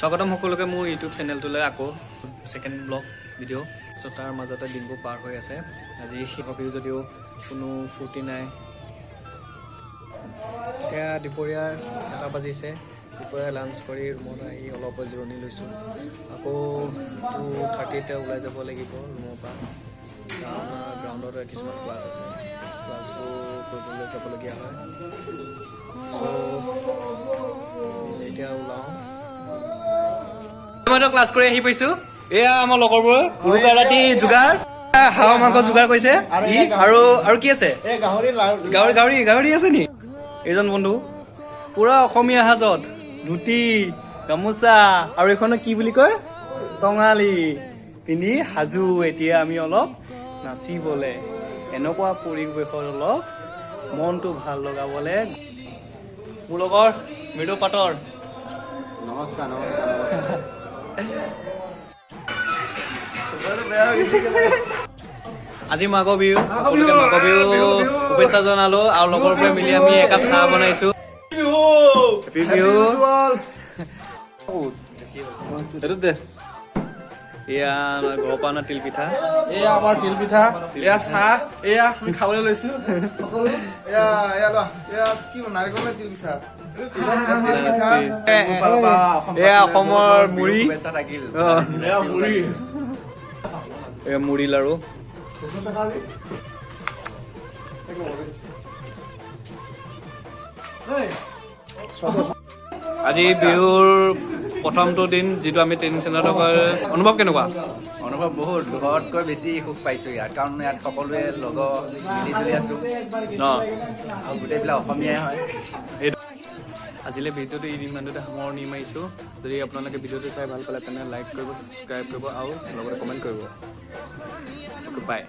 স্বাগতম সকলোকে মোৰ ইউটিউব চেনেলটোলৈ। আকৌ ছেকেণ্ড ব্লগ ভিডিঅ'। চ' তাৰ মাজতে দিনবোৰ পাৰ হৈ আছে। আজি বিহু যদিও কোনো ফূৰ্তি নাই। এতিয়া দুপৰীয়া 1টা বাজিছে। দুপৰীয়া লাঞ্চ কৰি ৰুমত আহি অলপ জিৰণি লৈছোঁ। আকৌ 2:30তে ওলাই যাব লাগিব ৰুমৰ পৰা, কাৰণ গ্ৰাউণ্ডত কিছুমান ক্লাছ আছে, ক্লাছবোৰ কৰিবলৈ যাবলগীয়া হয়। চ' এতিয়া ওলাওঁ। মই ক্লাছ কৰি আহি পাইছো। এয়া আমাৰ লগৰবোৰ, উৰুকা ৰাতি যোগাৰ, হাঁহৰ মাংস যোগাৰ কৰিছে ই। আৰু কি আছে? এই গাহৰি লাৰু। গাহৰি আছে নি? এইজন বন্ধু পুৰা অসমীয়া সাজত, ধুতি, গামোচা আৰু এইখনক কি বুলি কয়, টঙালি পিন্ধি সাজু। এতিয়া আমি অলপ নাচিবলে, এনেকুৱা পৰিৱেশত অলপ মনটো ভাল লগাবলে। মোৰ লগৰ মৃদু পাটৰ। নমস্কাৰ, নমস্কাৰ, নমস্কাৰ। আজি মাঘ বিহু, সকলোকে মাঘ বিহু শুভেচ্ছা জনালো। আৰু লগৰবোৰে মিলি আমি একাপ চাহ বনাইছো। হেপী বিহু। এইটোত দে। এয়া আমাৰ ঘৰৰ পৰা অনা তিল পিঠা। এয়া আমাৰ তিল পিঠা, এয়া চাহ, এয়া আমি খাবলৈ লৈছো। এয়া, এয়া লোৱা। এয়া কি, নাৰিকল নে তিল পিঠা? তিল পিঠা। মোৰ ফালৰ পৰা অসম এয়া অসমৰ মুড়ি। শুভেচ্ছা থাকিল। অ। এয়া মুড়ি। এয়া মুড়ি লাৰু। দুশ টকা আজি। একো হ'ব। আজি বিহুৰ প্ৰথমটো দিন, যিটো আমি ট্ৰেইনিং চেণ্টাৰত, অনুভৱ কেনেকুৱা? অনুভৱ বহুত ঘৰতকৈ বেছি সুখ পাইছো ইয়াত, কাৰণ ইয়াত সকলোৱে লগৰ মিলি জুলি আছো আৰু গোটেইবিলাক অসমীয়াই হয়। আজিলৈ ভিডিঅ'টো ইমানটোতে সামৰণি মাৰিছোঁ। যদি আপোনালোকে ভিডিঅ'টো চাই ভাল পালে, তেনে লাইক কৰিব, ছাবস্ক্ৰাইব কৰিব আৰু লগতে কমেণ্ট কৰিব। বাই।